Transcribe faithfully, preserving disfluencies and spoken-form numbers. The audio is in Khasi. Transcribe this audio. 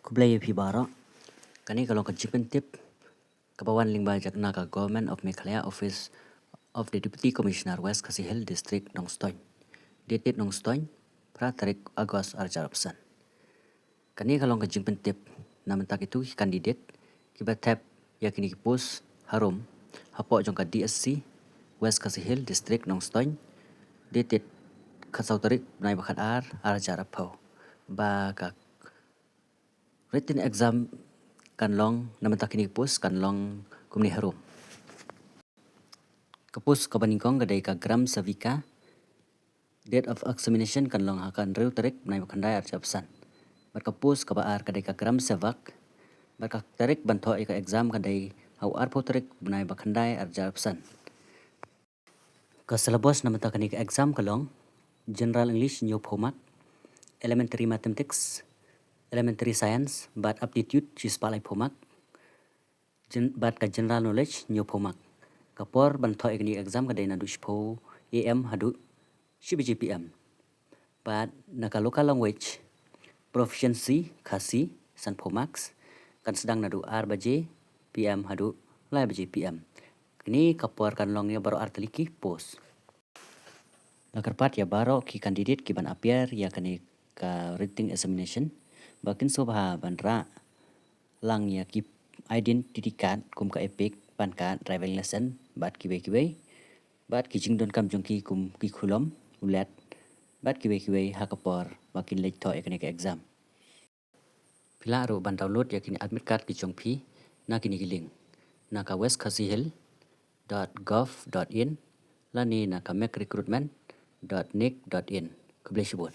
Khublei ïa phi baroh. Kane ka long ka jingpyntip kaba wan lyngba jong ka Government of Meghalaya, Office of the Deputy Commissioner, West Khasi Hills District, Nongstoiñ. Dated Nongstoiñ, phra tarik August arhajar arphew san. Kane ka long ka jingpyntip na bynta kito ki candidate kiba thep ïa kine ki post harum hapoh jong ka D S C, West Khasi Hills District, Nongstoiñ. Dated khatsaw tarik bnai ba khatar arhajar arphew. Ba ka written exam kan long, na bynta kine ki post kan long kumne harum. Ka post kaba nyngkong ka dei ka Gram Sevika. Date of examination kan long ha ka hynriew tarik bnai ba khyndai arhajar arphew san. Bad ka post kaba ar ka dei ka Gram Sevak. Bad ka tarik ban thoh ïa ka exam ka dei ha u arphew tarik bnai ba khyndai arhajar arphew san. Ka syllabus na bynta kane ka exam ka long General English hynñiewphew mark, Elementary Mathematics, Elementary Science bad Aptitude shispah laiphew mark, gen-, bad ka General Knowledge hynñiewphew mark. Ka por ban thoh ïa kane ka exam ka dei naduh shiphew A M haduh shi baje P M. Bad na ka Local Language Proficiency Khasi, sanphew marks, kan sdang naduh ar baje P M haduh lai baje P M. Kane ka por kan long ïa baroh artylli ki post. La kyrpad ïa baroh ki candidate kiban appear ïa kane ka written examination ba kin sngewbha ban rah lang ïa ki identity card kum ka EPIC, PAN card, driving license bad kiwei kiwei. Bad ki jingdonkam jong ki kum ki khulom, u lad bad kiwei kiwei ha ka por ba kin leit thoh ïa kane ka exam. Phi lah ruh ban download ïa kine admit card ki jong phi na kine ki link, na ka west khasi hills dot gov dot in lane na ka meg recruitment dot nic dot in. Khublei shibun.